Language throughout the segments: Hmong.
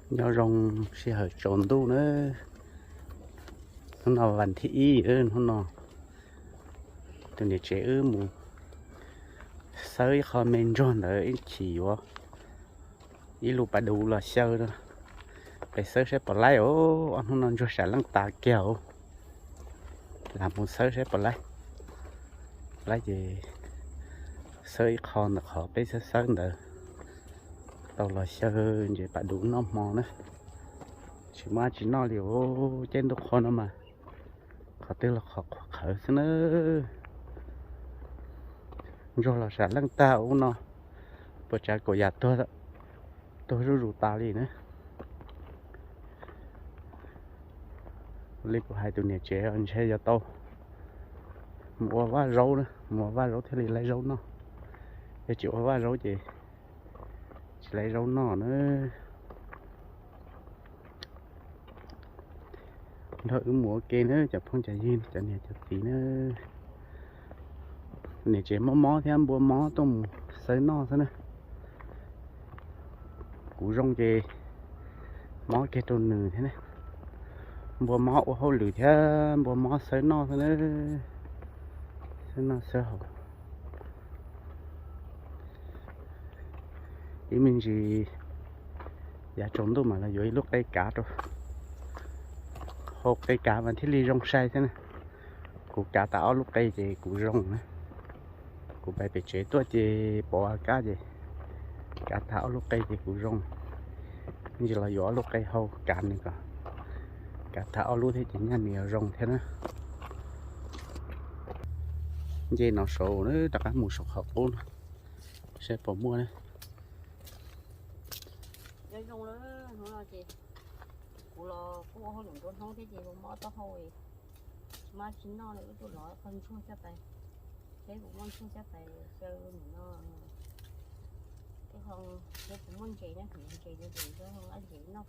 Nyob zoo sij hawm tsaus ntuj na, hnub no vas thib ib, hnub no tus niam tsev wb mus xawb ib qho me ntsuag ntawd ib chim yuav ib lub pas dub los xyaw, pes xawb saib puas laib os. Ob hnub no ntsuag sam leej tas kiag os. Lam mus xawb saib puas laib, laib ces xawb ib qho ntawm qhov peb xawb xawb ntawd tau los xyaw ntses pas dub noj hmo na. Tsis muaj dab tsi noj li os, caij ntuj qhua no mas qhov twg los qhov qhuav qhawv xwb na. Ntsuag los sam leej tag ub no, puas tsav kaum yam tuag zuj zus tas li na. Li kuv hais tus niam tsev ntshe yog tau mus ua vaj zaub na, mus ua vaj zaub thiaj li laib zaub noj. Yog tsis ua vaj zaub ces tsis laib zaub noj na. Nrog wb mus ua ke na cov phooj cov ywg cov niam cov txiv na. Niam tsev mob mob thiab npua mob tuaj mus xawb noj xwb na. Kuv zoo ces mob kiag rau nws thiab na. Npua mob ua hauj lwm thiab npua mob xawb noj xwb na. Xawb noj xawb haus. Ib me ntsis yav tsaus ntuj mas los yuav ib lub qe kav rau, hau qe kav mas thiaj li zoo sai thiab na. Kuv kav tas ob lub qe ces kuv zoo na. Kuv pais pem tsev tuaj ces pov kab ces kav tas ob lub qe ces kuv zoo. Ib ntsis los yuav ob lub qe hau kav nws kom kav tas ob lub thiab ces nyaj nws yuav zoo thiab na. Nce no saud na, rov qab mus saum qhov qub no saib puas muaj na. Nyob zoo, hnub no ces kuv los kuj ua hauj lwm nruab hnub thiab ces mob taub hau, tsis mab tsis noj li, wb tuaj lov qhov ntsuag coj pais, seb puas muaj ntsuag coj pais xyaw nim no. Tej ho seb puas muaj ntses na, ntses ces ces seb ho ab ntses noj.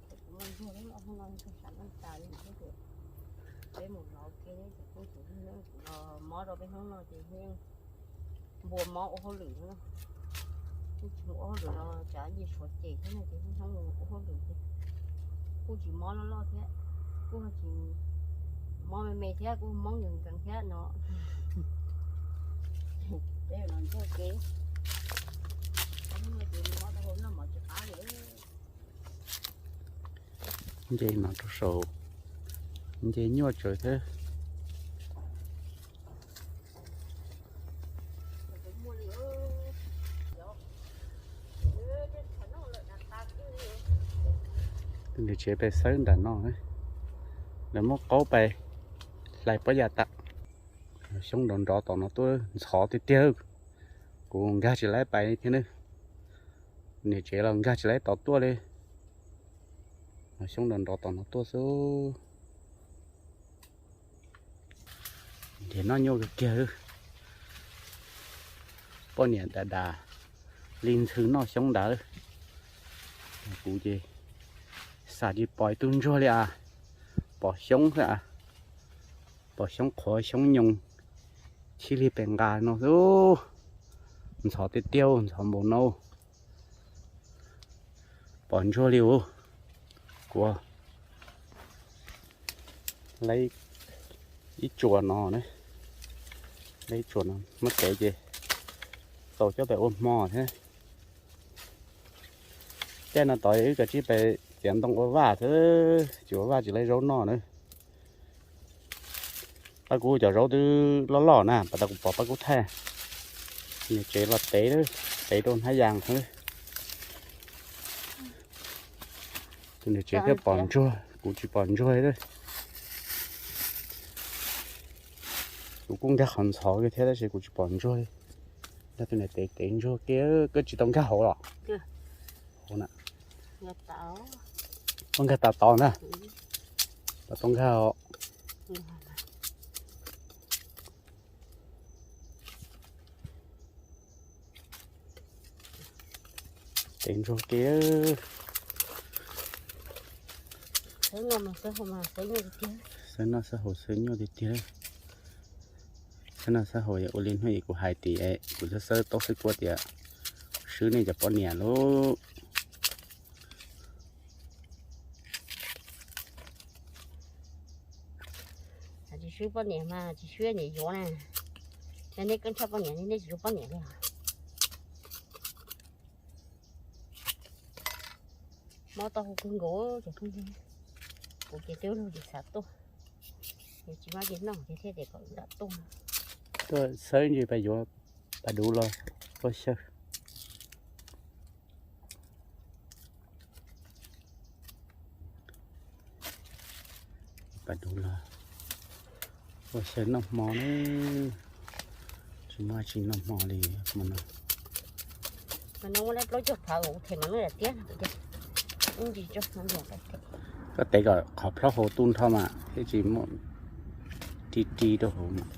Seb puas muaj ntsuag, hnub no ntsuag sam leej tas li thiab ces peb mus lov ke cov phooj cov ywg na, kuv los mob rau peb hnub no ces yeej npua mob ua hauj lwm no. Kuj tsis mus ua hauj lwm los tsav nce suav cem thiab no ces hnub mus ua hauj lwm ces kuj tsis mob loj loj thiab, kuj tsis mob me me thiab, kuj mob nkees nkees thiab no. Peb los ntsuag kev, hnub no ces mob taub hau noj mov tsis qab li. Nce no rau saum, nce nyuaj tsawv thiab. Tus niam tsev pais xawb nram no, lawv muab qaub pais hlais pob yas tas. Xyoob nrov nrov tom no tuaj ntxhov tiag tiag. Kuv nkag tsis laib pais thiab na. Niam tsev los nkag tsis laib tom tuaj li. Xyoob nrov nrov tom no tuaj xwb. Ces noj nyuaj kawg kiag. Poj niam dav dav li ntxhw noj xyoob ntawd. Kuv ces xav tsis pom ib tug ntsuag li as. Pom xyoob xwb as. Pom xyoob qhuav xyoob nyoos chib lig pes nqa no xwb. Ntxhov tiag tiag, ntxhov npaum no. Pom ntsuag li us. Kuv laib ib tsuas no, laib ib tsuas no muab tev ces tau coj pais ua hmo thiab. Caij no tod wb kav tsij pais txiav ntoo ua vaj xwb, tsis ua vaj tsis laib zaub noj na. Pab Kub cov zaub twb loj loj na, pas tas kuv pom Pab Kub thaij. Niam tsev los tev, tev rau hnab yas xwb. Tus niam tsev thiaj pom ntsuag, kuv tsis pom ntsuag li. Kuv kuj nkag qhov ntxhov kiag thiab tab sis kuv tsis pom ntsuag li. Nrog tus niam tev tev ntsuag kiag, koj tsis tau nkag hauv los? Koj nkag tas tod ntag. Tau nkag os. Tev ntsuag kiag. Xawb noj xawb haus xawb nyuaj tiag tiag. Xawb noj xawb haus ua li hnub ib kuv hais tias kuv xawb xawb taub xwb kuv tias swb nej cov poj niam lauj. Swb poj niam mas tsis swb niam yuav na. Yog nej keeb tshaj poj niam nej tsis yuav poj niam li os. Mob taub hau kawg nkaus ces phooj ywg, kuv ces twb luag tsis xav tuaj, yus tsis maj ces noj ces thiaj tias kom lam tuaj. Tuaj xawb ntsis pas yuav pas duv los ua xyaw. Pas duv los ua xyaw noj hmo na, tsis muaj tsis noj hmo li hmo no. Koj tev kom qhov plhaub hau tu nrho mas thiaj tsis muaj ri ri rau hauv mas.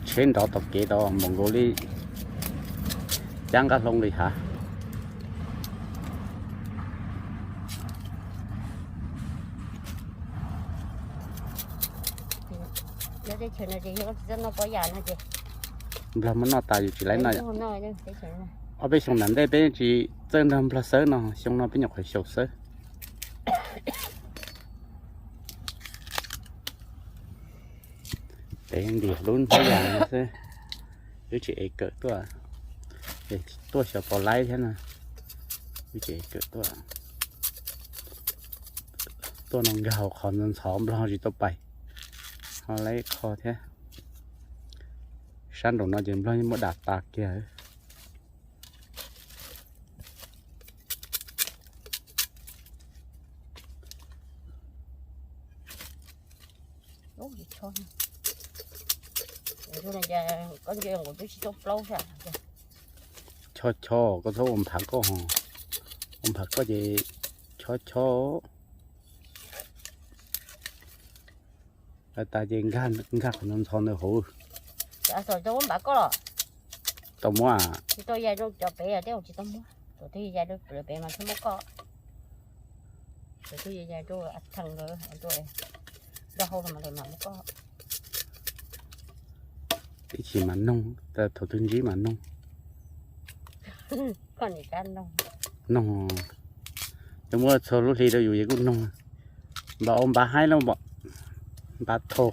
Tsheb nrov tom kev tau npaum nkaus li cab nqaj hlau li hav. Nplog muab noj tas yus tsis laib noj. Ob peb xyoos nram ntej peb tsis txawj nrog nplog xawb no, xyoo no peb nyuam qhuav xyaum xawb. Tev ntiag lub hnab yas no xwb, wb tsis ev kawm tuaj, tuaj xyov pom laib thiab na, wb tsis ev kawm tuaj. Tuaj no nkag hauv qhov ntxhov ntxhov nplog tsis tau pais, ho laib qho thiab. Sab nraum no ces nplog yeej muab dam tas kiag. Cho cho, koj txhob ua nphav koj ho, ua nphav koj ces cho cho. Lawv tas ces nkag qhov ntxhov ntawd hauv. Tau muab, tsis tau ya rau cov pem, tej zaum tsis tau muab, thaum twg ya rau pem mas thiaj muab koj. Thaum twg ya rau a thees lawm, rau hauv los mas lawv mam muab koj. Ib chim mas noog, thaum twg ntsib mas noog. Noog, cov muab txhua lub hli rau yus, yus kuj noog. Npam ua npam haib lawm, npam thau.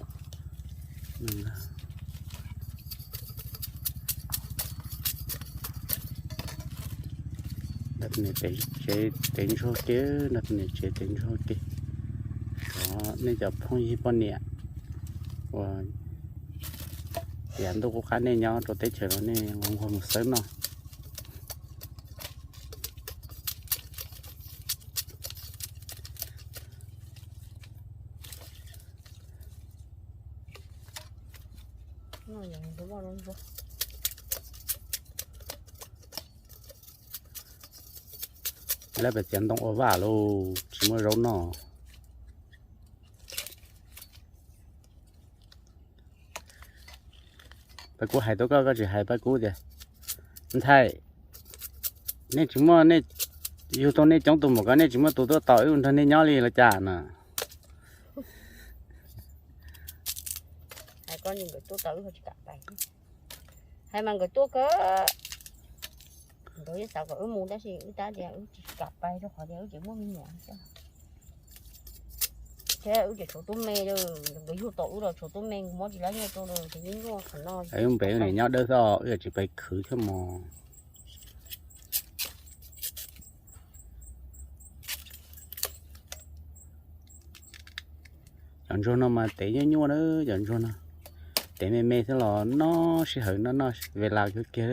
Tsev tev ntsuag kev, no niam tsev tev ntsuag kev. Cov nej cov phooj ywg poj niam uas yav ntuj qub qab nej nyob rau teb chaws no nej nquag mus xawb noj. Lawv pem txiav ntoo ua vaj lauj, tsis muaj zaub noj. Paj Kub hais tau koj, koj tsis hais Paj Kub tias, ntxhais, nej tsis muaj, nej yug tau nej coob tus npaum ko nej tsis muaj tus tuaj tos wb nrog nej nyob li los cas na? Hais mas nkawd tuaj kawg, nkawd yeej xav kom wb mus tab sis wb tab tias wb tsis kam pais rau qhov tias wb tseem muaj me nyuam thiab. Thiab wb tseem tshuav tub me, nkawd yug tau wb los tshuav tub me, nkawd muab tsis lab nyiaj rau lawm ces yeej nyuaj qhov no. Wb npe wb niam nyob dawb xwb, wb tsis pais khwv thiab mos. Cov ntsuag no mas tev nyuaj nyuaj na, cov ntsuag no tev me me xwb los noj sij hawm no noj ve las kiag kiag.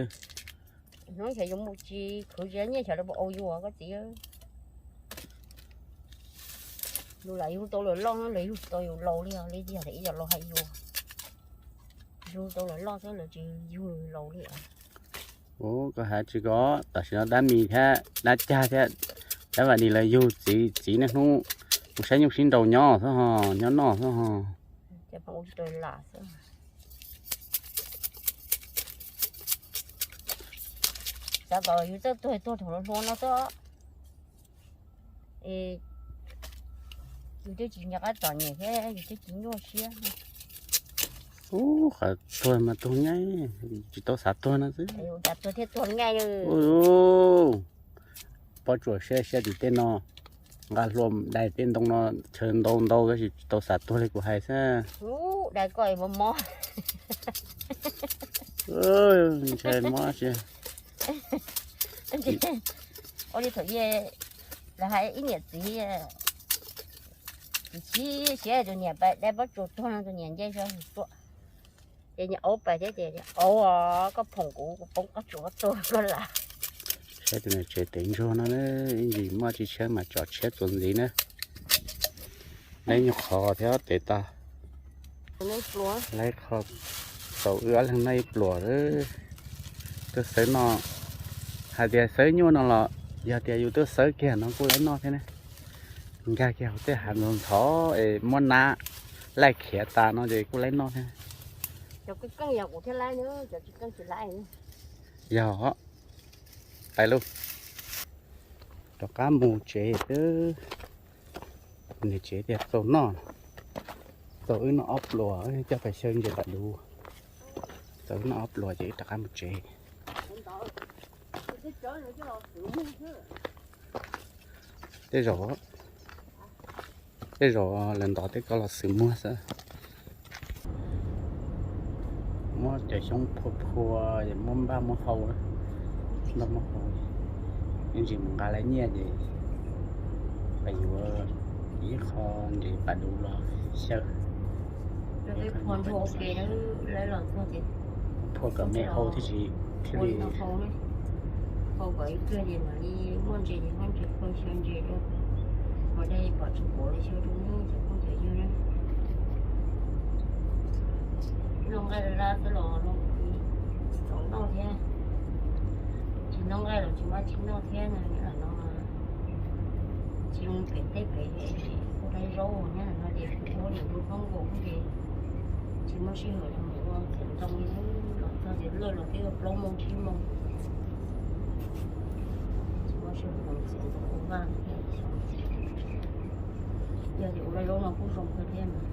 Hnub ntshe yuav mus tsis khwv tsis nyiaj xyov lawv puas au yus koj txiv. Yus lam yug tau lawm loj lawm yug tau yus laus li os, li yog ib yam laus hais yus, yug tau lawm loj xwb lawv tsis yug laus li os. Ua koj hais tsis ko, tam sim no dab mis thiab dab cag thiab dab vam dis lawv yug txiv, txiv niaj hnub mus saib nyuj sib nraus nyob xwb ho, nyob noj xwb ho. Xav kom yus txawj tuag tuag thaum hluas hluas no xwb. Yus twb tsis nco qab txom nyem thiab yus twb tsis nyuaj siab. Ub, qhov tuag mas tuag nyaib, tsis tau xav tuag no xwb. Cas tuag thiaj tuag nyaib. Pob tsuas siab siab tim tej no. Nqa hlua dai tej ntoo no, chaw ntau ntau tab sis tsis tau xav tuag li kuv hais xwb. Dai koj mob mob. Ntshai mob si. Ua li thaum ub lawv hais ib niam txiv, txiv siav tus niam dai pob tsuas tuag no tus niam nce zog tuaj. Ces niam aub pais thiab ces, aub, koj phoom kuv, kuv poob qab tsuas tuag koj lawm. Saib tus niam tsev tev ntsuag no, ib ntsis muaj tsis tshiab mas tso tshiab txuas ntxiv na. Neb nyuag qhov thiab tev tag. Lawv qho tau wb ob leeg noj ib pluas. Tuaj xawb no, hais tias xawb nyuaj no los yog tias yus tuaj xawb kiag no kuj laib noj thiab ne. Nkag kiag hauv tej hav ntxhov ntxhov es muab nab laij khiav tas no ces kuj laib noj thiab. Yog, pais lauj, rov qab mus tsev xwb. Niam tsev tias txaus noj, txaus wb noj ob pluas, coj pais xyaw ntses pas duv, txaus wb noj ob pluas ces wb rov qab mus tsev. Tej zaum, tej zaum lawv ntov tej ko los xwm muag xwb. Muab cov xyoob phua phua es muab npaj muab hau, npaj muab hau, ib ntsis mus nqa lawv nyiaj ces pais yuav ib qho ntses pas duv los xyaw. Phua kom me hau thiaj tsis thiaj li Noj nqaij laj xwb los tsis txaus noj thiab. Tsis noj nqaij los tsis muaj tsis noj thiab no, tsis zoo pem teb pem, ua dab zaub nyob no ces kuv ua niam ua hmoob nkaus ces tsis muaj sij hawm los mus ua txiav ntoo li, los txog tias lawj los twb ua plaub moos tsib moos. Tsis muaj sij hawm los txiav ntoo ua vaj thiab. Yog tias ua dab zaub no kuj zoo kawg thiab mas.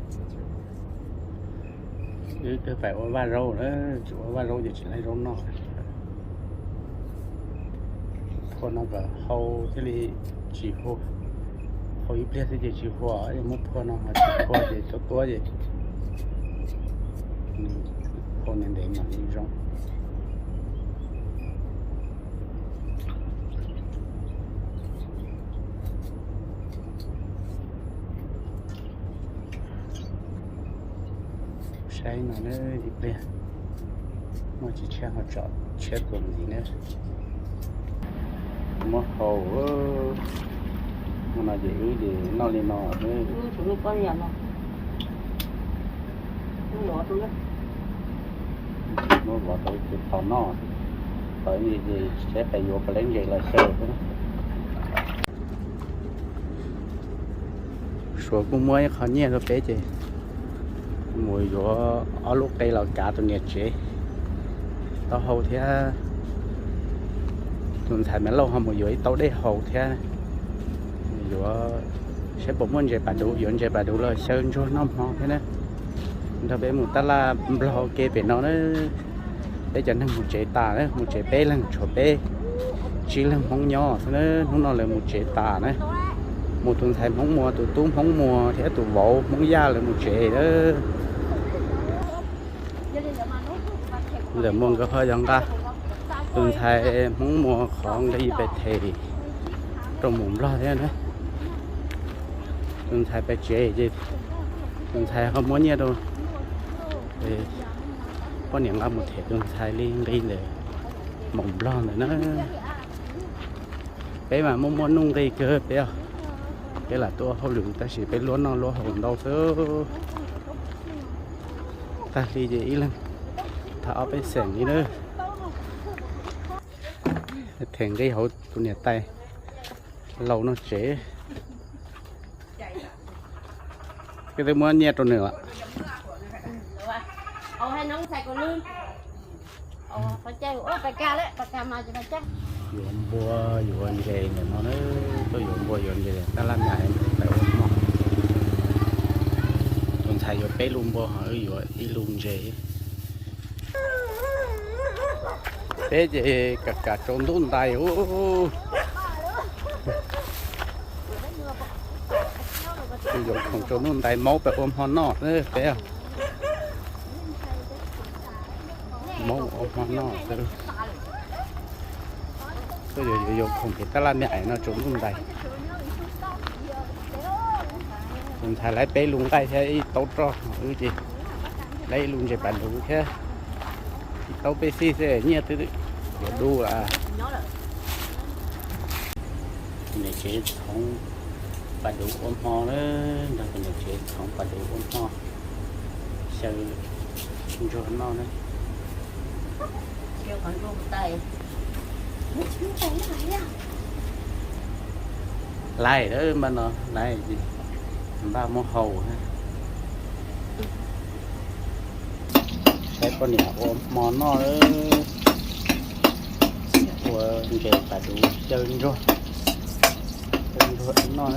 Wb twb pais ua vaj zaub lawm, tsis ua vaj zaub ces tsis laib zaub noj. Phua no kom hau thiaj li tsis huam, hau ib pliag xwb ces tsis huam, yog muab phua no ho tsis phua ces tuab tuab ces phua ntev ntev mam li zoo. Saib no na, ib pliag muaj tsis tshiab ho tso tshiab tus ntxiv na. Muab hau, muab no ces wb ces noj li no. Muab vov rau tus tau noj, tau ib ntsis ces saib pais yuav puas laib ntses los xyaw. Suav kuj muab ib qho nyiaj rau peb ces mus yuav ob lub qe los kav tus niam tsev taub hau thiab. Tus ntxhais Maiv Lauj ho mus yuav ib taub dej haus thiab. Yuav saib puas muaj ntses pas duv, yuav ntses pas duv los xyaw ntsuag noj hmo thiab na. Nrog peb mus tab laj nplog ua ke pem no na. Peb cov neeg mus tsev tas na, mus tsev peb leeg, tshuav peb tsib leeg Hmoob nyob xwb na. Hnub no lawv mus tsev tas na. Mus tus ntxhais Hmoob Muas, tus tub Hmoob Muas thiab tus vauv Hmoob Yaj lawv mus tsev. Ntawm Muas nkawd ho yog nqa tus ntxhais Hmoob Muas qhov nqi pais them rau mus Nplog thiab na. Tus ntxhais pais tsev ces tus ntxhais ho muab nyiaj rau poj niam nqa mus them tus ntxhais li nqi ntawm mus Nplog ntawd na. Peb mas muaj muaj nuj nqi kawg peb os. Peb lam tuaj ua hauj lwm tab sis peb luab noj luab haus ntau xwb. Tag hli ces ib leeg thab ob peb xees li na. Them nqi hauv tus niam tais laus no tsev. Koj twb muab nyiaj rau nws lawm. Yuav npua yuav ntses ntawm no na, tuaj yuav npua yuav ntses tab laj nyam pais ua hmo. Tus ntxhais yuav peb lub npua ho wb yuav ib lub ntses. Peb ces kam kam tsaus ntuj ntais ub. Yuav khoom rau ntuj ntais, maub pab ua hmo noj peb. Maub ua hmo noj, tuaj yuav yuav khoom pem tab laj me ais no rau ntuj ntais. Tus ntxhais lawv peb lub nqaij thiab ib taub roj, wb ces lawv ib lub ntses pas duv thiab ib taub peb xij xwb, nyiaj twb yuav du lawm. Niam tsev txhoov pas duv ua hmo na, nrog niam tsev txhoov pas duv ua hmo, xyaw ntsuag noj na. Laiv, npaj no laiv, npaj muab hau. Saib poj niam ua hmo noj, ua ntses pas duv xyaw ntsuag, xyaw ntsuag noj.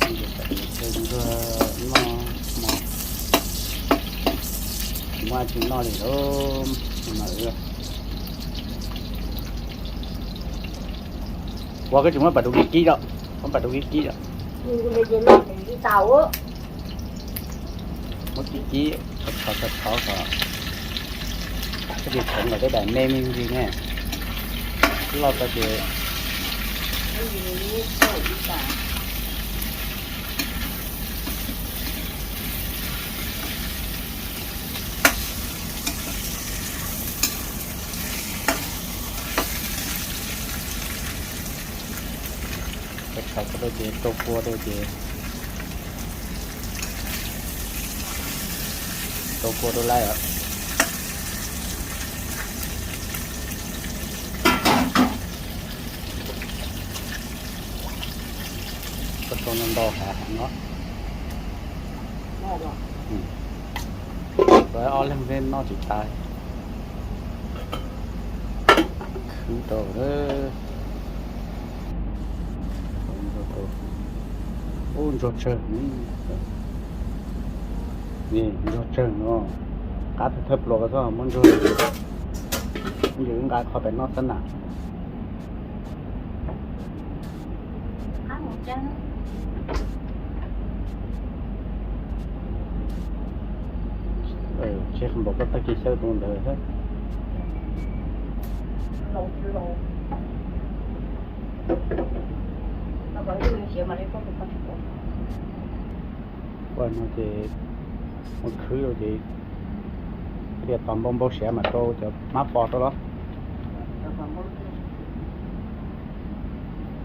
Ntses pas duv xyaw ntsuag noj hmo, tsis muaj dab tsi noj li lauj. Ua koj tsis muab pas duv kib kib os, muab pas duv kib kib os. Muab kib kib, txhoov txhoov kom, koj tsis txhoov kom tej daim me me ntsis ne, loj tau ces txhoov txhoov rau ces rau kua rau ces, rau kua rau laiv os. Koj rau ntau ntau hav hav no. Ob leeg thiaj noj tsis tas. Khwv rau, ub, ntsuag tsawg, ntsuag tsawg no, qab thawj thawj pluas ko txhob muab ntsuag, nqa qhov pem noj xwb na. Tsis npaum koj tag kis xyaw tus ntawd thiab. Ua no ces ua khwv rau ces thiaj tos npau npau siav mas rau cov hmab pos rau los.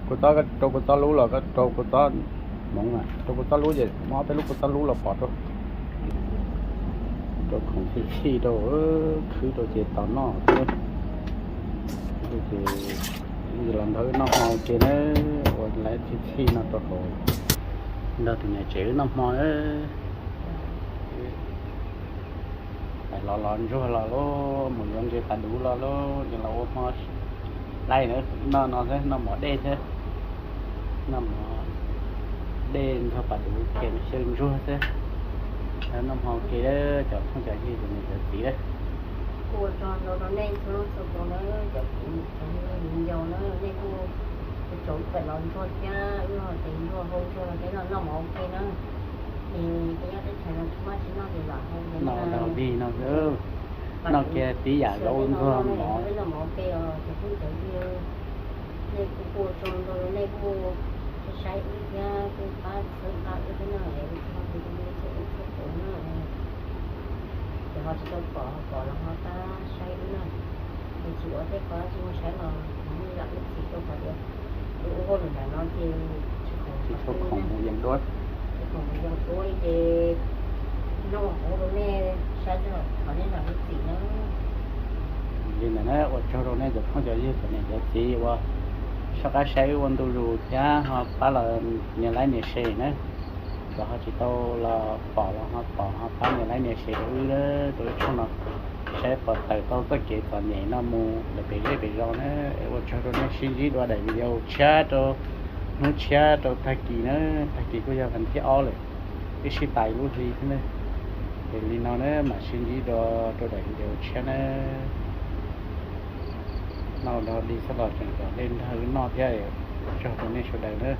Kua txob, rau kua txob lub los koj rau kua txob hmoov, rau kua txob lub ces muab ob peb lub kua txob lub los pov rau, rau khoom txhij txhij rau, khwv rau ces tos noj xwb. Ces los nrog wb noj hmo ua ke na, ua laiv txhij txhij no rau hauv, nrog tus niam tsev wb noj hmo na. Los los ntsuag los lauj, mus yuav ntses pas duv los lauj, ces los ua hmo laij na, noj no xwb, noj mov dej xwb, noj mov dej ntxuag pas duv, ces xyaw ntsuag xwb. Noj hmo ua ke cov phooj cov ywg, cov niam cov txiv. Kuv ua tsaug ntau rau nej txhua leej txhua tus na, cov kwv tij yau na, nej kuj tau pem los ntsuag thiab, wb ho ces ntsuag hau ntsuag no thiab, noj mov ua ke na. Ces tej nyob teb chaws no tsis muaj tsis noj ces lam hau no, noj kiag tib yam zoo ntsuag mov. Noj mov ua ke os cov phooj cov ywg. Nej kuj ua tsaug ntau rau nej kuj saib wb thiab kuj pab txhawb nqa wb thiab na, es wb txhua tus, wb txhua tus na. Ces ho tsis tau pom, ho pom los ho pab saib wb na. Es tsis ua tej qhov tsis muaj saib los thov nej zam lub txim rau qhov tias wb ua hauj lwm nram no ces tsis tshua khoom mus yees duab, tsis khoom mus yees duab li ces noj ua rau nej saib txog, thov nej zam lub txim na. Li ntawd na, ua tsaug rau nej cov phooj cov ywg, cov niam cov txiv uas soj qab saib wb ua ntu zus thiab ho pab los nias like nias share na. Los ho tsis tau los pom los ho pom ho pab nias like nias share rau wb, rau wb tshooj no, saib puas tawm tau txoj kev txom nyem no mus lawm pem zej pem zos na. Ua tsaug rau nej, sib ntsib dua daim video tshiab rau hnub tshiab rau tag kis na. Tag kis kuj yog vas thib ob lawm, twb sib tas ib lub hli thiab ne. Ces li no na, mam sib ntsib dua rau daim video tshiab na. noj dog dig txhob los tseem kom dej nrog wb noj thiab. Tsaug rau nej sawv daws na.